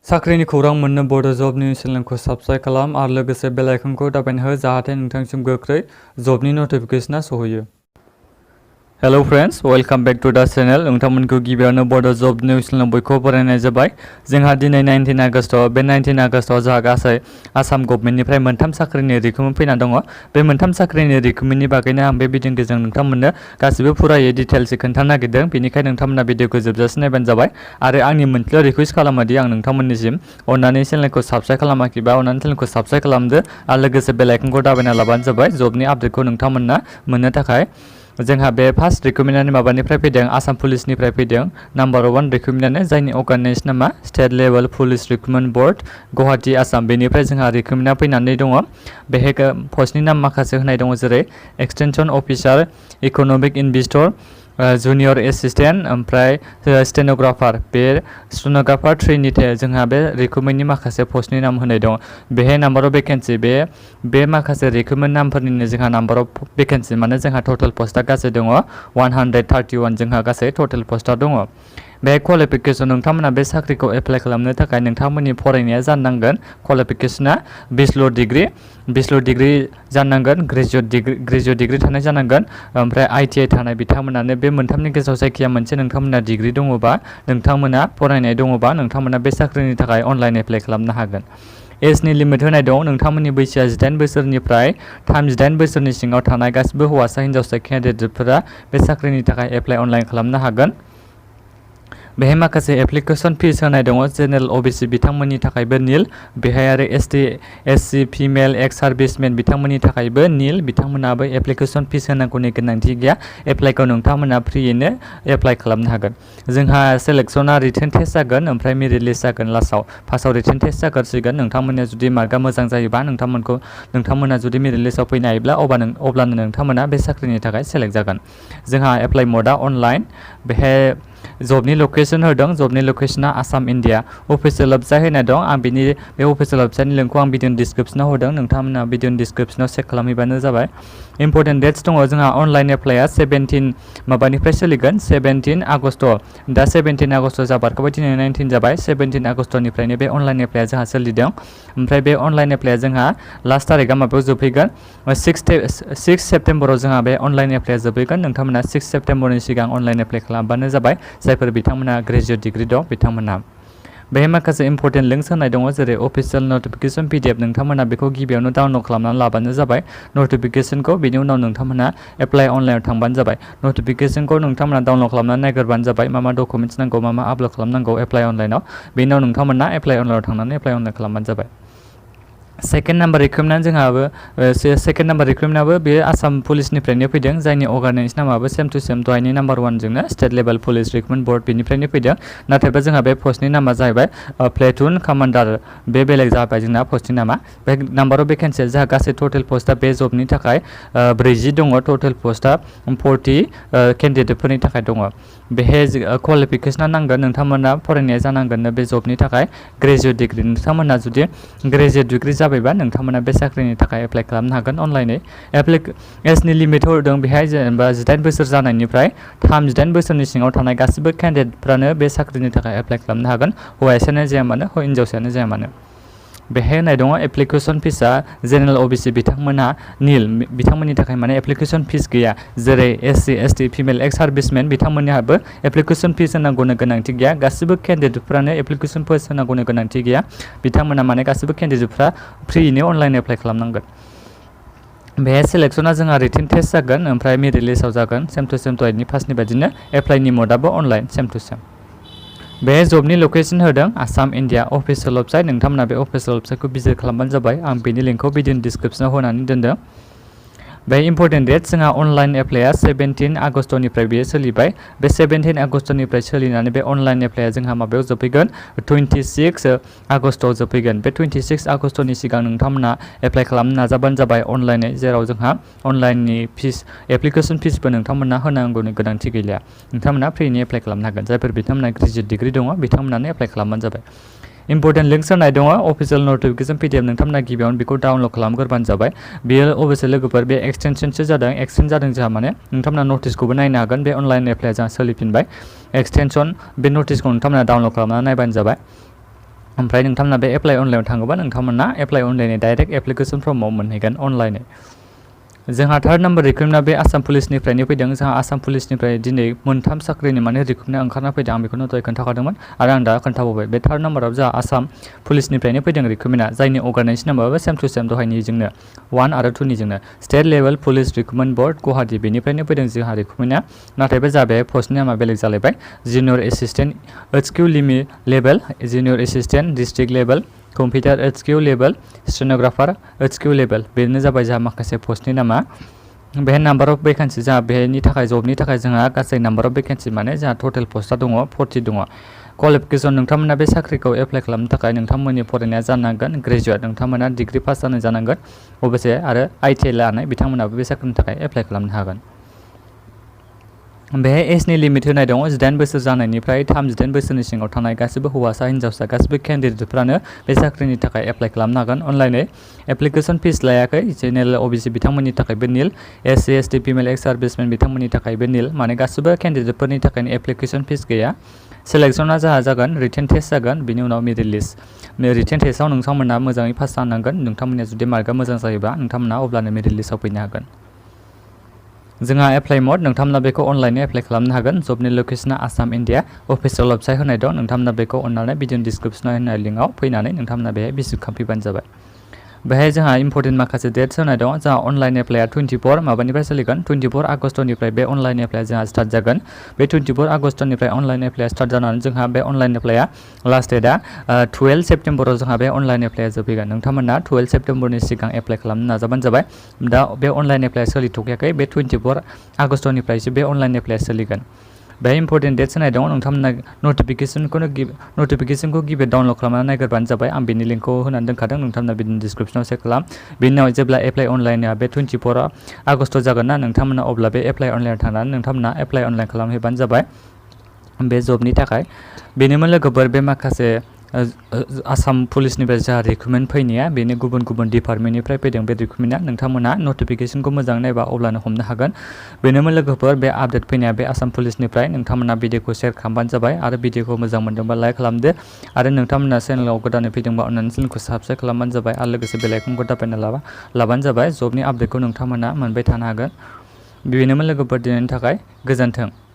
साख्रिनि खौरां मोननो बड' जब निउज चेनेलखौ साबस्क्राइब खालाम आरो लोगोसे बेल आइकनखौ दाबायना हो जाहाथे नोंथांसिम गोख्रै जबनि नटिफिकेशना सहैयो। Hello friends, welcome back to the channel. नोंथांमोनखौ गिबियावनो बड' जब निउज चेनेल बयखौबो बरायनाय जाबाय। जोंहा दिनै 19 आगस्टआव बे 19 आगस्टआव जोंहा गासै आसाम गभर्नमेन्टनिफ्राय मोनथाम साख्रिनि रिक्रुटमेन्ट फैना दङ। बे मोनथाम साख्रिनि रिक्रुटमेन्टनि बागैनो आं बे भिडिअनि गेजेरजों नोंथांमोननो गासिबो फुरायै डिटेल्सै खोन्थानो नागिरदों। बेनिखायनो नोंथांमोना भिडिअखौ जोबजासिम नायबानो जाबाय आरो आंनि मोनसेल' रिक्वेस्ट खालामो दि आं नोंथांमोननिसिम अन्नानै चेनेलखौ साबस्क्राइब खालामाखैबा अन्नानै चेनेलखौ साबस्क्राइब खालामदो आरो लोगोसे बेल आइकनखौ दाबायना लाबानो जाबाय जबनि आपडेटखौ नोंथांमोनना मोननो थाखाय। जोंहा बे फार्स्ट रिक्रुटमेन्टआनो माबानिफ्राय फैदों, आसाम पुलिसनिफ्राय फैदों। नाम्बार 1 रिक्रुटमेन्टआनो जायनि अर्गानाइजेसन नामा state level police recruitment board Guwahati Assam. बेनिफ्राय जोंहा रिक्रुटमेन्टआ फैनानै दङ। बेहाय पस्टनि नाम माखासे होनाय दङ, जेरै extension officer, economic investor, junior assistant, ओमफ्राय स्टेनोग्राफार। बे स्टेनोग्राफार 3नि जोंहा बे रिक्रुटमेन्टनि माखासे पस्टनि नाम होनाय दं। बेहाय नाम्बार अफ भेकेन्सि बे माखासे रिक्रुटमेन्ट नामफोरनिनो जोंहा नाम्बार अफ भेकेन्सि माने जोंहा टटेल पस्टआ गासै दङ 131 जोंहा गासै टटेल पस्टआ दङ। बे क्वालिफिकेसन नोंथांमोना बे साख्रिखौ एप्लाइ खालामनो थाखाय नोंथांमोननि फरायनाया जानांगोन। क्वालिफिकेसना बेचलर डिग्री जानांगोन, ग्रेजुवेट डिग्री थानाय जानांगोन, ओमफ्राय ITI थानाय बिथांमोनानो बे मोनथामनि गेजेराव जायखिया मोनसे नोंथांमोना डिग्री दङबा, नोंथांमोना फरायनाय दङबा नोंथांमोना बे साख्रिनि थाखाय अनलाइन एप्लाइ खालामनो हागोन। एजनि लिमिट होनाय दं। नोंथांमोननि बैसोआ 18 बोसोरनिफ्राय 38 बोसोरनि सिङाव थानाय गासिबो हौवासा हिन्जावसा केन्डिडेटफोरा बे साख्रिनि थाखाय एप्लाइ अनलाइन खालामनो हागोन। बेहाय माखासे एप्लिकेसन फिस होनाय दङ। जेनेरेल OBC बिथांमोननि थाखायबो निल। बेहाय आरो ST SC फिमेल एक्स सार्भिसमेन बिथांमोननि थाखायबो निल। बिथांमोनाबो एप्लिकेसन फिस होनांगौनि गोनांथि गैया। एप्लाइखौ नोंथांमोना फ्रियैनो एप्लाइ खालामनो हागोन। जोंहा सेलेक्सना रिटेन टेस्ट जागोन, ओमफ्राय मेरिट लिस्ट जागोन लास्टआव। फार्स्टआव रिटेन टेस्ट जाग्रोसिगोन। नोंथांमोननिया जुदि मार्कआ मोजां जायोबा, नोंथांमोना जुदि मेरिट लिस्टआव फैनो हायोब्ला अब्लानो नोंथांमोना बे साख्रिनि थाखाय सेलेक्ट जागोन। जोंहा एप्लाइ मडआ अनलाइन। बेहाय जबनि लकेसन होदों। जबनि लकेसना आसाम इन्डिया। अफिसियेल वेबसाइट होनाय दं। आं बे अफिसियेल वेबसाइटनि लिंकखौ आं भिडिअनि डिसक्रिप्सनाव होदों। नोंथांमोना भिडिअनि डिसक्रिप्सनाव चेक खालामहैबानो जाबाय। इम्परटेन्ट डेट्स दङ जोंहा। अनलाइन एप्लाइआ 17 माबानिफ्राय सोलिगोन, 17 आगस्ट। दा 17 आगस्ट जाबाय, दिनै 19 जाबाय। 17 आगस्टनिफ्रायनो बे अनलाइन एप्लाइआ जोंहा सोलिदों। ओमफ्राय बे अनलाइन एप्लाइआ जोंहा लास्ट तारिखआ माबायाव जोबहैगोन, 6 सेप्तेम्बराव जोंहा बे अनलाइन एप्लाइआ जोबहैगोन। नोंथांमोना 6 सेप्तेम्बरनि सिगां अनलाइन एप्लाइ खालामबानो जाबाय। जायफोर बिथांमोना ग्रेजुवेट डिग्री दं बिथांमोनहा। बेहाय माखासे इम्परटेन्ट लिंक्स होनाय दङ, जेरै अफिसियेल नटिफिकेसन PDF। नोंथांमोना बेखौ गिबियावनो डाउनलड खालामनानै लाबानो जाबाय नटिफिकेसनखौ। बेनि उनाव नोंथांमोना एप्लाइ अनलाइनाव थांबानो जाबाय। नटिफिकेसनखौ नोंथांमोना डाउनलड खालामनानै नायग्रोबानो जाबाय, मा डकुमेन्ट्स नांगौ, मा आपल'ड खालामनांगौ एप्लाइ अनलाइनाव। बेनि उनाव नोंथांमोना एप्लाइ अनलाइनाव थांनानै एप्लाइ अनलाइन खालामबानो जाबाय। सेकेन्ड नाम्बार रिक्रुटमेन्टआबो बे आसाम पुलिसनिफ्रायनो फैदों, जायनि अर्गानाइजेसन नामाबो सेम टु सेम दहायनि नाम्बार 1 जोंनो state level police recruitment board बेनिफ्रायनो फैदों। नाथायबा जोंहा बे पस्टनि नामा जाहैबाय प्लेटुन कामान्डार। बे बेलेग जाबाय जोंना पस्टनि नामा। बे नाम्बार अफ भेकेन्सिया जोंहा गासै टटेल पस्टआ बे जबनि थाखाय 40 दङ। टटेल पस्टआ 40 केन्डिडेटफोरनि थाखाय दङ। बेहाय क्वालिफिकेसना नांगोन, नोंथांमोना फरायनाया जानांगोन बे जबनि थाखाय ग्रेजुवेट डिग्री। नोंथांमोना जुदि ग्रेजुवेट डिग्री जाबायबा नोंथांमोना बे साख्रिनि थाखाय एप्लाइ खालामनो हागोन अनलाइनै। एजनि लिमिट होदों बेहाय, जेनेबा 18 बोसोर जानायनिफ्राय 38 बोसोरनि सिङाव थानाय गासिबो केन्डिडेटफ्रानो बे साख्रिनि थाखाय एप्लाइ खालामनो हागोन, हौवासायानो जाया मानो हिन्जावसायानो जाया मानो। बेहाय होनाय दङ एप्लिकेसन फिसआ जेनेरेल OBC बिथांमोनहा निल। बिथांमोननि थाखाय माने एप्लिकेसन फिस गैया। जेरै SC ST फिमेल एक्स सार्भिसमेन बिथांमोनहाबो एप्लिकेसन फिस होनांगौनि गोनांथि गैया। गासिबो केन्डिडेटफ्रानो एप्लिकेसन फिस होनांगौनि गोनांथि गैया। बिथांमोना माने गासिबो केन्डिडेटफ्रा फ्रियैनो अनलाइन एप्लाइ खालामनांगोन। बेहाय सेलेक्सना जोंहा रिटेन टेस्ट जागोन, ओमफ्राय मेरिट लिस्टआव जागोन सेम टु सेम दहायनि फार्स्टनि बायदिनो। एप्लाइनि मडआबो अनलाइन सेम टु सेम। बे जबनि लकेसन होदों आसाम इन्डिया। अफिसियेल वेबसाइट, नोंथांमोना बे अफिसियेल वेबसाइटखौ भिजिट खालामबानो जाबाय। आं बेनि लिंकखौ भिडिअनि डिसक्रिप्सनाव होनानै दोनदों। बे इम्परटेन्ट डेट जोंहा अनलाइन एप्लाइआ 17 आगस्टनिफ्राय बेयो सोलिबाय। बे 17 आगस्टनिफ्राय सोलिनानै बे अनलाइन एप्लाइआ जोंहा माबायाव जोबफैगोन 26 आगस्टआव जोबफैगोन। बे 26 आगस्टनि सिगां नोंथांमोना एप्लाइ खालामनो नाजाबानो जाबाय अनलाइनै, जेराव जोंहा अनलाइननि फिस एप्लिकेसन फिसबो नोंथांमोना होनांगौनि गोनांथि गैलिया। नोंथांमोना फ्रियैनो एप्लाइ खालामनो हागोन। जायफोर बिथांमोना ग्रेजुवेट डिग्री दङ बिथांमोनानो एप्लाइ खालामबानो जाबाय। इम्परटेन्ट लिंक्स होनाय दङ। अफिसियेल नटिफिकेसन PDF नोंथांमोना गिबियावनो बेखौ डाउनलड खालामग्रोबानो जाबाय। बेयो अबयसे लोगोफोर बे एक्सटेनसनसो जादों। एक्सटेन्ड जादों जोंहा माने नोंथांमोना नटिसखौबो नायनो हागोन। बे अनलाइन एप्लाइआ जोंहा सोलिफिनबाय। एक्सटेनसन बे नटिसखौ नोंथांमोना डाउनलड खालामनानै नायबानो जाबाय। ओमफ्राय नोंथांमोना बे एप्लाइ अनलाइनाव थाङोबा नोंथांमोना एप्लाइ अनलाइननि डाइरेक्ट एप्लिकेसन फर्माव मोनहैगोन अनलाइनै। जोंहा थार्ड नाम्बार रिक्रुटमेन्टआ बे आसाम पुलिसनिफ्रायनो फैदों। जोंहा आसाम पुलिसनिफ्राय दिनै मोनथाम साख्रिनि माने रिक्रुटमेन्ट ओंखारना फैदों। आं बेखौनो दहाय खोन्थाखादोंमोन आरो आं दा खोन्थाबावबाय। बे थार्ड नाम्बाराव जोंहा आसाम पुलिसनिफ्रायनो फैदों रिक्रुटमेन्टआ, जायनि अर्गानाइजेसन नाम्बाराबो सेम टु सेम दहायनिजोंनो 1 आरो 2निजोंनो। State level police recruitment board Guwahati, बेनिफ्रायनो फैदों जोंहा रिक्रुटमेन्टआ। नाथायबा जोंहा बे पस्टनि नामा बेलेग जालायबाय। Junior assistant HQ level, junior assistant district level, computer HQ level, stenographer HQ level, बेनो जाबाय जोंहा माखासे पस्टनि नामा। बेहाय नाम्बार अफ भेकेन्सि जोंहा बेनि थाखाय जबनि थाखाय जोंहा गासै नाम्बार अफ भेकेन्सि माने जोंहा टटेल पस्टआ दङ 40 दङ। क्वालिफिकेसन नोंथांमोना बे साख्रिखौ एप्लाइ खालामनो थाखाय नोंथांमोननि फरायनाया जानांगोन ग्रेजुवेट, नोंथांमोना डिग्री पास जानाय जानांगोन अबयसे, आरो ITI लानाय बिथांमोनाबो बे साख्रिनि थाखाय एप्लाइ खालामनो हागोन। बेहाय एजनि लिमिट होनाय दङ 18 बोसोर जानायनिफ्राय 38 बोसोरनि सिङाव थानाय गासिबो हौवासा हिन्जावसा गासिबो केन्डिडेटफ्रानो बे साख्रिनि थाखाय एप्लाइ खालामनो हागोन अनलाइनै। एप्लिकेसन फिस लायाखै। जेनेरेल OBC बिथांमोननि थाखायबो निल, SC ST फिमेल एक्स सार्भिसमेन बिथांमोननि थाखायबो निल, माने गासिबो केन्डिडेटफोरनि थाखायनो एप्लिकेसन फिस गैया। सेलेक्सना जोंहा जागोन रिटेन टेस्ट जागोन, बिनि उनाव मेरिट लिस्ट। रिटेन टेस्टआव नोंथांमोना मोजाङै पास जानांगोन। नोंथांमोननिया जुदि मार्कआ मोजां जायोबा नोंथांमोना अब्लानो मेरिट लिस्टआव फैनो हागोन। जोंहा एप्लाइ मड, नोंथांमोना बेखौ अनलाइनै एप्लाइ खालामनो हागोन। जबनि लकेसना आसाम इन्डिया, अफिसियेल वेबसाइट होनाय दं। नोंथांमोना बेखौ अननानै भिडिअ डिसक्रिपसनाव होनाय लिंकआव फैनानै नोंथांमोना बेहाय भिजिट खालामफैबानो जाबाय। बेहाय जोंहा इम्परटेन्ट माखासे डेट्स होनाय दं। जोंहा अनलाइन एप्लाइआ 24 माबानिफ्राय सोलिगोन, 24 आगस्टनिफ्राय बे अनलाइन एप्लाइआ जोंहा स्टार्ट जागोन। बे 24 आगस्टनिफ्राय अनलाइन एप्लाइआ स्टार्ट जानानै जोंहा बे अनलाइन एप्लाइआ लास्ट डेटआ 12 सेप्टेम्बराव जोंहा बे अनलाइन एप्लाइआ जोबहैगोन। नोंथांमोना 12 सेप्टेम्बरनि सिगां एप्लाइ खालामनो नाजाबानो जाबाय। दा बे अनलाइन एप्लाइआ सोलिथ'खायाखै, बे 24 आगस्टनिफ्रायसो बे अनलाइन एप्लाइआ सोलिगोन। बेहाय इम्परटेन्ट डेट्स होनाय दङ। नोंथांमोना नटिफिकेसनखौ गिबि डाउनलड खालामनानै नायग्रोबानो जाबाय। आं बिनि लिंकखौ होनानै दोनखादों, नोंथांमोना बिदिनो डिसक्रिपसनाव चेक खालाम। बिनि उनाव जेब्ला एप्लाइ अनलाइनआ बे 24 आगस्ट जागोन ना नोंथांमोना, अब्ला बे एप्लाइ अनलाइनाव थांनानै नोंथांमोना एप्लाइ अनलाइन खालामहैबानो जाबाय बे जबनि थाखाय। बेनोमोन लोगोफोर बे माखासे आसाम पुलिसनिफ्राय जा रिक्रुटमेन्ट फैनाया, बेनो गुबुन गुबुन डिपार्टमेन्टनिफ्राय फैदों बे रिक्रुटमेन्टआ। नोंथांमोना नटिफिकेसनखौ मोजाङै नायबा अब्लानो हमनो हागोन। बेनोमोन लोगोफोर बे आपडेट फैनाया बे आसाम पुलिसनिफ्राय। नोंथांमोना भिडिअखौ शेयार खालामबानो जाबाय आरो भिडिअखौ मोजां मोनदोंबा लाइक खालामदो, आरो नोंथांमोना चेनेलाव गोदानै फैदोंबा अननानै चेनेलखौ साबस्क्राइब खालामबानो जाबाय, आरो लोगोसे बेल आइकनखौ दाबायना लाबानो जाबाय। जबनि आपडेटखौ नोंथांमोना मोनबाय थानो हागोन। बेनोमोन लोगोफोर दिनैनि थाखाय गोजोन्थों।